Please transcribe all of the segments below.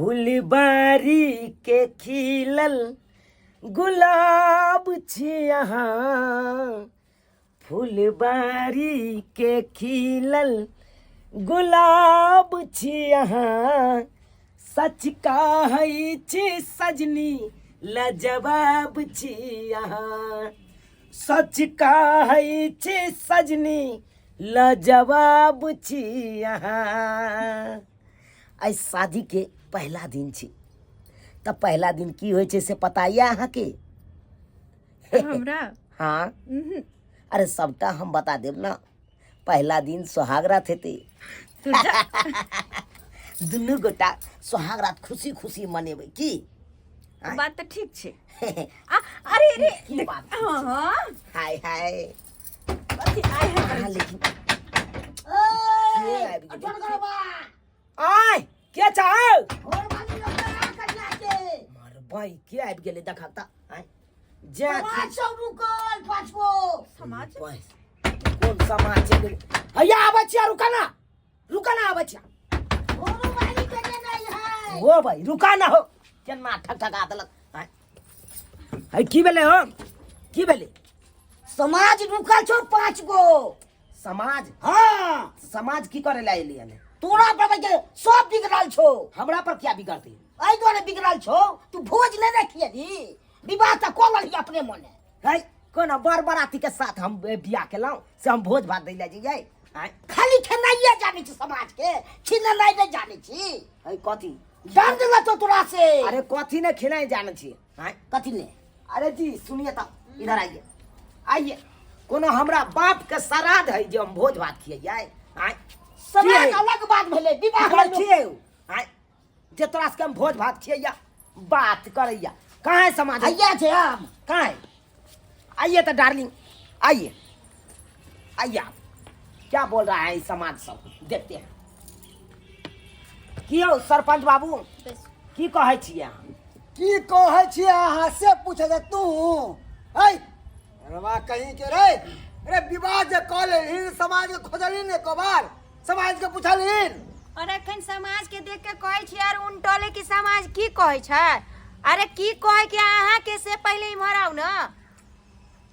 फुलबारी के खिलल गुलाब छी अहाँ, फुलबारी के खिलल गुलाब छी अहाँ, सच कहै छी सजनी लजवाब छी अहाँ, सच कहै छी सजनी लजवाब छी अहाँ। आइ शादीके पहिला दिन छी, तऽ पहिला दिन की होइ छै से पता यऽ अहाँके? हमरा? हाँ। अरे सबटा हम बता देब ना। पहिला दिन सोहाग रात हेतै, दुनू गोटा सोहाग रात खुशी खुशी मनेबै की? बात तऽ ठीक छै। अरे अरे, की बात? हाँ। हाय हाय, कथी आइ हाय करै? अहाँ लेकिन के आबि गेलै? आय के चाहो मरबै, के आबि गेलै? देखा तऽ आय जे समाज कोन समाज छै? हैया आबै छियै, रुका ना, रुका ना, आबै छियै। हो भाई, रुका ना हो, केना ठक ठका देलक। आय है, की भेलै हो, की भेलै? समाज रुकल छौ 5 गो समाज। हाँ। समाज की करे ला एली हन? तोरा पर के सब बिगड़ल छौ। हमरा पर क्या बिगड़तै? एहि दुआरे बिगड़ल छौ, तू भोज नहि ने खियेली, विवाह तऽ कऽ लेलही अपने मने। है, कोना बर बराती के साथ हम बियाह केलहुँ से हम भोज भात दै लए जइयै? आँय? खाली खेनाइए जानै छी, समाज के खिनेनाइ नहि जानै छी। है, कथी डर देला तो तोरा से? अरे कथी ने खेनाइ जानै छी? आँय? कथी ने? अरे जी सुनिए तऽ, इधर आइए, आइए। कोनो हमरा बाप के श्राद्ध है जे हम भोज भात खियैयै? आँय? समाज अलग बात भेलै, विवाह की भेलै। छियै उ? आँय, जे तोरा सबके हम भोज भात खियैया बात करैया, कहाँ है समाज? हैया छै हम। कहाँ है? आइए तो डार्लिंग, आइए आइए। आप क्या बोल रहा है समाज सब, देखते हैं। की हौ सरपंच बाबू, की कहै छियै अहाँ? की कहै छियै अहाँ से पूछै छै तू? ऐ रवा कहीं के रे, अरे विवाह जे कऽ लेलहिन, समाज के खोजलहिन एको बार? समाज के पुछलहिन? और अखन समाज के देख के कहै छी आर उनटले कि समाज की कहै छै? अरे की कहै के अहाँ के से पहिले इम्हर आउ न।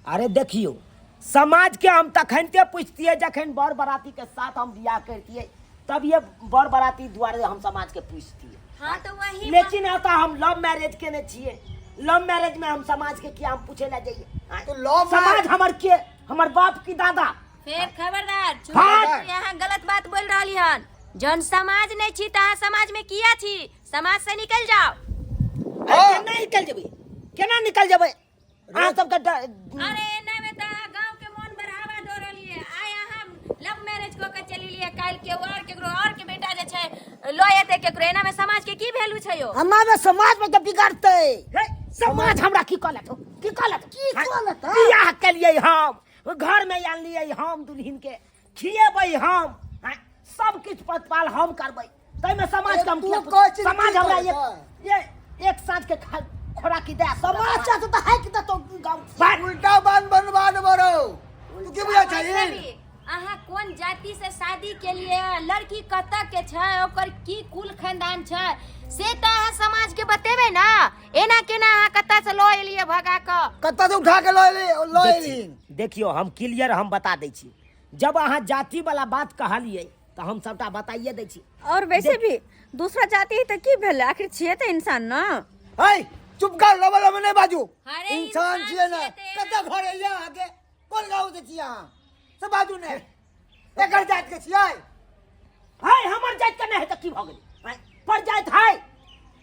अरे देखियौ, समाज के हम तखनते पूछतियै जखन बर बराती के साथ हम बियाह करतियै, तब ये बर बराती दुआरे हम समाज के पूछतियै। हाँ तो वही। लेकिन एतऽ हम लव मैरिज केने छियै, लव मैरिज में हम समाज के किया हम पूछे ला जइयै? आँय? तो लव समाज हमर के, हमर बाप की दादा? फेर खबरदार, चुप। हाँ। यहाँ गलत बात बोल रहली हन। जन समाज नहीं छी त अहाँ समाज में किया छी? समाज से निकल जाओ। अरे केना निकल जेबै, केना निकल जेबै? अहाँ सबके अरे एना में त अहाँ गांव के मन बढ़ावा दऽ रहलियै। आइ अहाँ लव मैरिज कऽ के चलि एलियै, काल्हि केओ और केकरो और के बेटा जे छै लऽ एतै केकरो। एना में समाज के की वैल्यू छै यौ? हमरा में समाज में तऽ बिगड़तै। हे, समाज हमरा की कहलक हो? की कहलक? की कहलक? बियाह केलियै हम, घर में आनलियै हम, दुल्हन के खिएबै हम, हाँ, सब किछु प्रतिपाल हम करबै, ताहिमे समाज के हम तू किया कहै छी समाज की हमरा कहै एक ये एक साँझ के खोराकी दे समाज से तऽ हाइक देतौ गाँव से। बात उल्टा बान बनवा देबो रौ, तू की बुझै वैसे छहिन? भी अहाँ कोन जाति से शादी के लिए, लड़की कतऽ के छै, ओकर की कुल खानदान छै, से तऽ अहाँ समाज के बतेबै ना। एना केना अहाँ कतऽ से लऽ एलियै भगा कऽ? कतऽ से उठा के लऽ एली, लऽ एली? देखियौ, हम क्लियर हम बता दै छी, जब अहाँ जाति वाला बात कहलियै तऽ हम सबटा बताइए दै छी। और वैसे भी दूसरा जाति है तऽ की भेलै, आखिर छियै तऽ इंसान न। है चुप कर, लबे लबे नहि बाजू। अरे इंसान इंसान छियै ने? छियै तऽ कतऽ घर अइयै अहाँके, कोन गाँव से छियै अहाँ से बाजू ने। एकर जाति के छियै? है, हमर जाति के नहि है तऽ की भऽ गेलै? आँय, पर जाति है।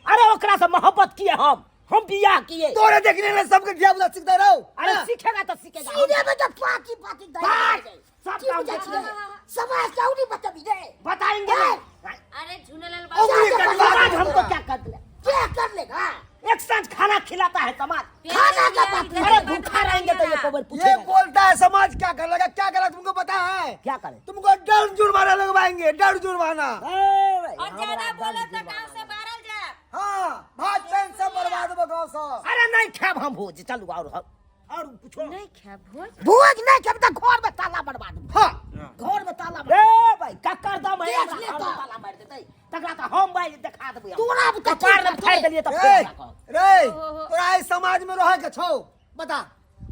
अरे ओकरा से मोहब्बत किए हम बियाह किए। तोरे देखने में सबके धिया पुता सीखते रहो। अरे हाँ। सीखेगा तो सीखेगा। सीधे में तो पाती पाती दे बात, दे। सब की काम बुझै देखिए। छियै? समाज के औरी बतबी रे। बताएंगे है। नहीं। अरे झुनलाल उंगली बाबू, कटवा समाज दे हमको तोरा। क्या कर दिया? क्या कर लेगा? एक साँझ खाना खिलाता है समाज, खाना का बात। अरे भूखा रहेंगे तो ये कबर ये पूछेगा। बोलता है समाज क्या कर लगा, क्या करा तुमको पता है? क्या करे? तुमको डर जुर्माना लगवाएंगे, डर जुर्माना। ए भाई, और हमरा ज्यादा दर्द बोलो तो जुर्माना। गांव से बाहर जाए। हाँ, भात चैन सब बर्बाद हो गाँव से। अरे नहीं खाब हम भोज, चलू और हम और पूछो। नहीं खाब भोज? भोज नहीं खाब तो घर में ताला बर्बाद। हाँ, घर में ताला। ए भाई, कक्कर दम है, देख हमरा ले घर में तो। ताला मार देतै। तकरा तऽ हम बाजि देखा देबै हम। तोरा आब कथी कपार में फाड़ि देलियै तऽ रे फेर हमरा कहब। रे तोरा एहि समाज में रहे के छौ बता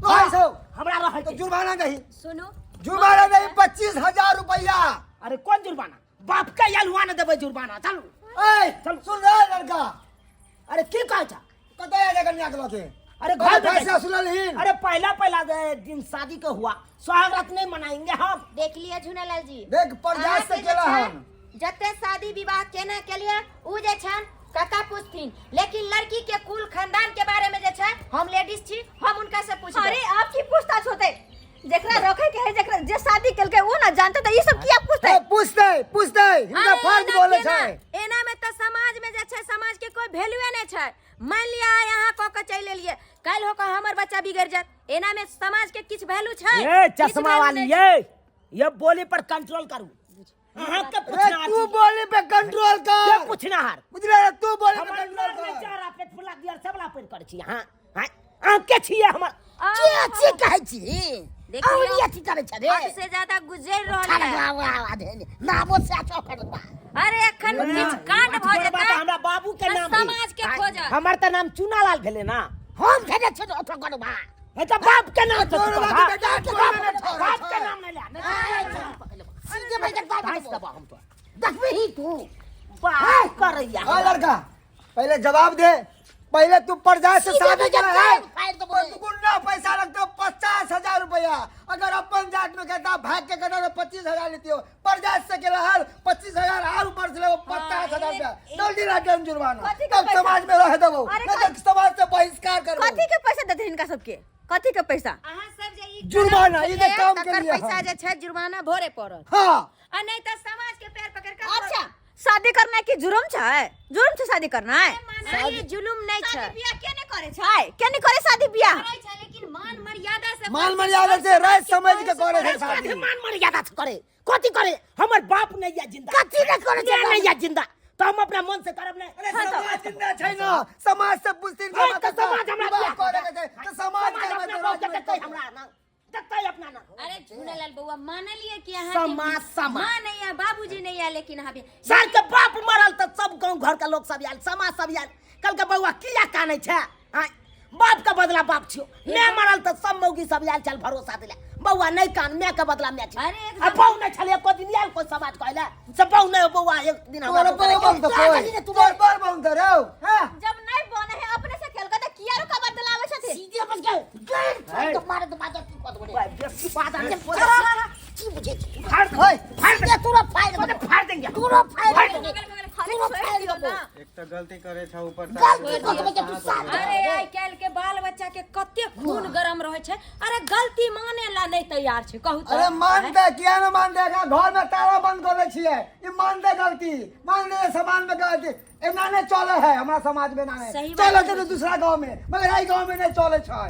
रहै छौ हमरा रहै तो के। जुर्माना दही सुनू जुर्माना दही 25,000 रुपया अरे कोन जुर्माना बाप के अलुआ ने देबै जुर्माना चलू ए चल। सुन रे लड़का अरे की कहै छ कतऽ जा कन्या के लके अरे घर में फैसला बैठ। सुनलहीन अरे पहला पहला दिन शादी के हुआ सुहाग रात नहीं मनाएंगे हम देख लिया झुनालाल जी देख परजात से अहाँके जे केला छै, हन जते शादी विवाह केना के लिए उ जे छन कका पूछथिन लेकिन लड़की के कुल खानदान के बारे में जे छै हम लेडीज छी हम उनका से पूछबै अरे आप की पूछताछ होते जेकरा रखे के है जेकरा जे शादी केलकै ओ ना जानते त ई सब किया पूछते ए, पूछतै पूछतै हिनका अरे फर्ज एना बोले केना? छै एना में तऽ समाज में जे छै समाज के कोई वैल्यूए नहीं छै मान लिया आइ अहाँ कऽ के चलि एलियै काल्हि हो कऽ हमर बच्चा बिगड़ि जायत एना में समाज के किछु वैल्यू छै ये किछु चश्मा value वाली नहि छै। ये बोली पर कंट्रोल करू अहाँ के रे पूछना तू बोली पे कंट्रोल के कर पूछना हार बुझले रे तू बोली पे हमर कंट्रोल घर में कर चारा पेट फुला दियर सबला पेट कर छी हां हां अहाँ के छियै हमर के अथी कहै छी देखियौ। अहुरी अथी करै छै रे हद से ज्यादा गुजरि रहल है नामो से अच्छा करबा अरे एखन किछु कांड भऽ छोड़ बात, जेतै हमरा बाबू के तऽ नाम भेल। समाज के खोजत। हमर तऽ नाम चुनालाल भेलै ना हम भेजे छै ओतऽ करबा हे तऽ बाप के नाम तऽ तोर तू बाप बाप के बेटा, तोर बाप बेटा छोड़, बाप के छोड़। नाम नहि ले नहि सीधे भाई के बाप धाँसि देबऽ हम तो देखबे ही तू बाप करैया हाँ लड़का पहले जवाब दे पहले तू परजा से सीधे शादी भेजे कर है फाड़ देबो रे। तो दुगुना पैसा लगता 50,000 रुपया अगर अपन जात में कहता भाग के कहता तो 25,000 लेती हो परजात से के हल 25,000 और ऊपर से लेवो 50,000 रुपया जल्दी ला देम जुर्माना कथी के तब पैसा? समाज में रह देबो अरे नहीं तो समाज से बहिष्कार करबो कथी के पैसा देते हिनका सबके कथी के पैसा अहाँ सब जे ई जुर्माना, ई जे काम तकर के लिए पैसा हम। जे छै जुर्माना भरे पड़त हाँ आ नहीं तऽ समाज के पैर पकड़ के अच्छा शादी करना की जुर्म छै जुर्म छै शादी करना माना ई जुलुम नहीं छै शादी बियाह के नहीं करे छै के नहीं करे शादी बियाह करै छै लेकिन मान मर्यादा से मान मर्यादा से रह समझ के करे छै शादी मान मर्यादा से करे कथी करे हमर बाप नहीं या जिंदा कथी नहीं करे छै मैं नहीं या जिंदा तो हम अपना मन से करब नहीं अरे समाज जिंदा छै ना समाज से पूछथिन हाँ, तऽ समाज हमरा विवाह बियाह करे के छै तऽ समाज समाज के अपना बाप के देतै हमरा ना देतै अपना ना अरे झूलालाल बउआ मानलिए कि अहाँ समाज, समाज। माँ नहीं है बाबूजी नहीं है लेकिन अहाँ भी सर के बाप मरल तऽ सब गाँव घर के लोग सब आयल समाज सब आयल कल के बउआ किया कानै छै आँय बाप के बदला बाप छियो मैं मरल तऽ सब मौगी सब आयल चल भरोसा दिला बउआ नहीं कान मैं के बदला मैं अरे छियो एकदम- आ बहू नहीं छलै एको दिन आयल कोई समाज कहले से बहू नहीं बउआ एक दिन हमरा तोर पर बंद कोई तोर पर बंद रे हां जब नहीं बने है अपने से खेल के त किया रुका बदलावे छथिन सीधे बस गए गए फाड़ दो मारे दो बाजा की कद बोले बेसी बात आके की बुझे छी फाड़ दे, ओए, फाड़ दे सीधे तोरा फाड़ दो फाड़ देंगे तोरा फाड़ फाड़ दो देंगे। अरे तोरा छोड़ फाड़ दियो दो ना एक तो गलती करे छौ ऊपर से गलती कऽ देबै तू साथ अरे आइ काल्हि के बाल बच्चा के कते खून गरम रहे छै अरे गलती माने ला नहीं तैयार छै कहू तऽ अरे मानते किया न मानते एकरा घर में ताला बंद कर दे छियै ई मानते गलती मान ले समाज में गलती एना नहीं चले है हमारा समाज में ना नहीं सही बात चले छै तो दूसरा गांव में मगर एहि गांव में नहीं चले छै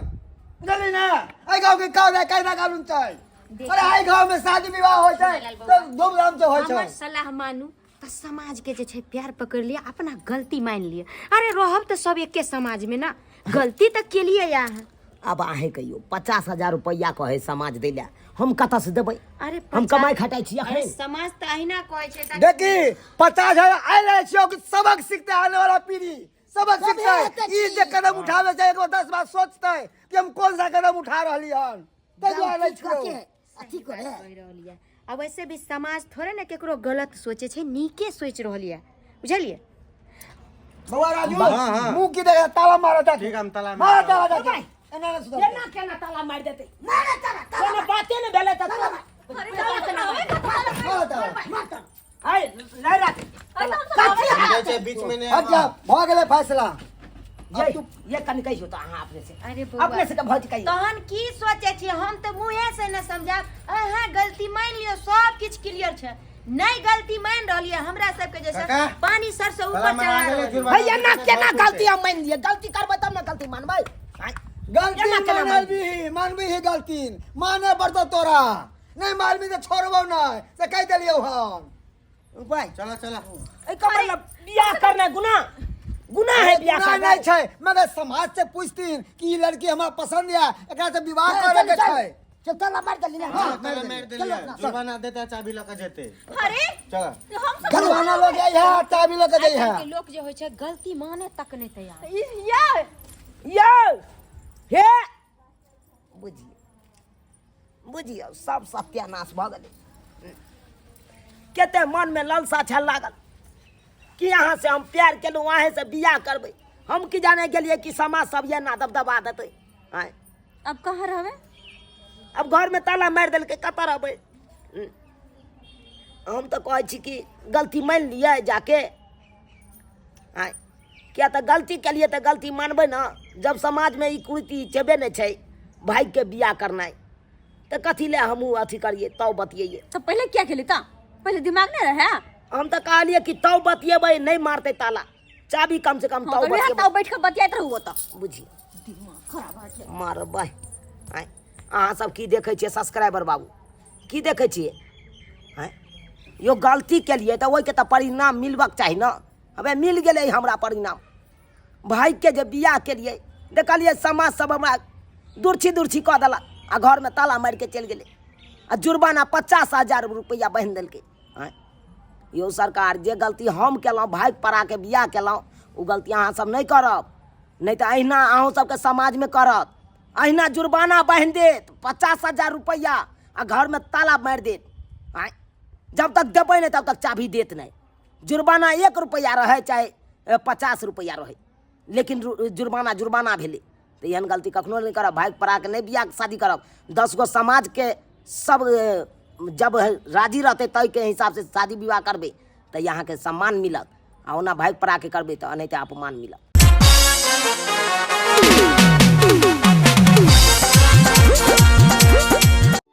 बुझली ना एहि गांव के काज है कायदा कानून छै अरे एहि गांव में शादी विवाह होइ छै तो धूमधाम से होइ छै हमर सलाह मानू तऽ समाज के जे छै प्यार पकड़ लिअ अपना गलती मान लिअ अरे रहब तऽ सब एके समाज में ना गलती तऽ केलियै अहाँ अब अहें कहियो 50,000 रुपया कहै समाज दै लए हम कतऽ से देबै अरे हम कमाइ खटाइ छी अरे अखन समाज तऽ अहिना कहै छै तऽ देखी 50,000 आयल रहै छियौ कि सबक सीखते आने वाला पीढ़ी सबक सीखते ई जे कदम उठावे छै एक बार 10 बार सोचते कि हम कौन सा कदम उठा रहली हन ताहि दुआरे गलती छियौ कऽ के अथी करे कहि रहल यऽ आ वैसे भी समाज थोड़े ने केकरो गलत सोचे छै नीके सोचि रहल यऽ बुझलियै बउआ राजू हाँ, हाँ। मुंह की देख ताला मारा जा ठीक, हम ताला मारा मारब। ताला जा एना ना सुधर केना केना ताला मारि देतै मारे ताला ताला कोनो बाते ने भेलै तऽ ताला मार। ताला केना मारि मारा ताला मार ताला है नहि राख कथी जाइ छै बीच में नहि हट जा भऽ गेलै फैसला ये ये कनि कहियो तऽ अहाँ अपने से अरे बौआ। अपने से के भौजी कहियो तहन की सोचे छी हम तऽ मुँहे से न समझाब अहाँ गलती मान लियौ सब किछु क्लियर छै नहीं गलती मान रहल यऽ हमरा सबके जैसे काका, पानी सर से ताला ऊपर मरा चढ़ा गेलै रहल यऽ। जुर्माना भैया ना केना गलती हम मानि लिअ गलती करबै तब ने गलती मानबै आँय। गलती केना केना मानबी मानबी ही गलती माने पड़तो तोरा नहीं मानबी तो छोड़बो नहीं से कह देलियौ हम उपाय चलो चलो एकर मतलब बियाह करना गुनाह गुनाह है बियाह गुनाह करना नहीं छै मगर समाज से पूछतीन कि ई लड़की हमरा पसंद या एकरा से विवाह करे के छै चल ताला मार देली ना। हाँ, ताला मारि देलियै। जुर्माना देते, चाबी लऽ कऽ जेतै। अरे, चल। हम सब जुर्माना लऽ जाइ है, चाबी लऽ कऽ जाइ है। आइकाल्हि के लोक जे होइ छै, गलती माने तक नहि तैयार। या। यौ हे, बुझियौ बुझियौ, सब सत्यानाश भऽ गेलै। कते मनमे ललसा छल लागल कि अहाँ से हम प्यार केलहुँ, अहेँ से बियाह करबै। हम की जाने गेलियै कि समाज सब एना दबदबा देतै। आँय? अब कहाँ रहबे? अब घरमे ताला मारि देलकै, कतऽ रहबै? हम तऽ कहै छी कि गलती मानि लिअ जाके। आँय, किया तऽ गलती केलियै तऽ गलती मानबै ने। जब समाजमे ई कुरीति छेबे नहि छै भाइके बियाह करनाइ, तऽ कथी लए हमहूँ अथी करियै, तब बतियैयै? तो पहले क्या खेली? ता पहले दिमाग नहीं रहे? हम तऽ कहलियै कि तब बतियेबै, नहि मारतै ताला चाबी कम से कम। हाँ, तब तो बतियेबै। तब बैठ के बतियाइत रहू ओतऽ। बुझी दिमाग खराब है। मारबै। आँय, अहाँ सब की देखै छियै? सब्सक्राइबर बाबू, की देखै छियै? आँय यो, गलती केलियै तऽ ओहिके तऽ परिणाम मिलबाक चाही ने। हमे मिल गेलै हमरा परिणाम। भाइके जे बियाह केलियै, देखलियै समाज सब हमरा दुर्छी दुर्छी कऽ देलक आ घरमे ताला मारि के चलि गेलै आ जुर्माना 50,000 रुपैआ बान्हि देलकै। आँय यौ सरकार, जे गलती हम केलहुँ, भागि पड़ाके बियाह केलहुँ, ओ गलती अहाँ सब नहि करब, नहि तऽ अहिना अहूँ सबके समाजमे करत। अहिना जुर्माना बान्हि देत 50,000 रुपैआ आ घरमे ताला मारि देत। आँय, जब तक देबै नहि तब तक चाभी देत नहि। जुर्माना 1 रुपैआ रहै चाहे 50 रुपैआ रहै, लेकिन जुर्माना जुर्माना भेलै। तऽ एहन गलती कखनो नहि करब, भागि पड़ाके नहि बियाह शादी करब। 10 गो समाजके सब जब राजी रहतै, ताहिके हिसाबसँ शादी विवाह करबै तऽ अहाँके सम्मान मिलत, आ ओना भागि पड़ाके करबै तऽ एनाहिते अपमान मिलत।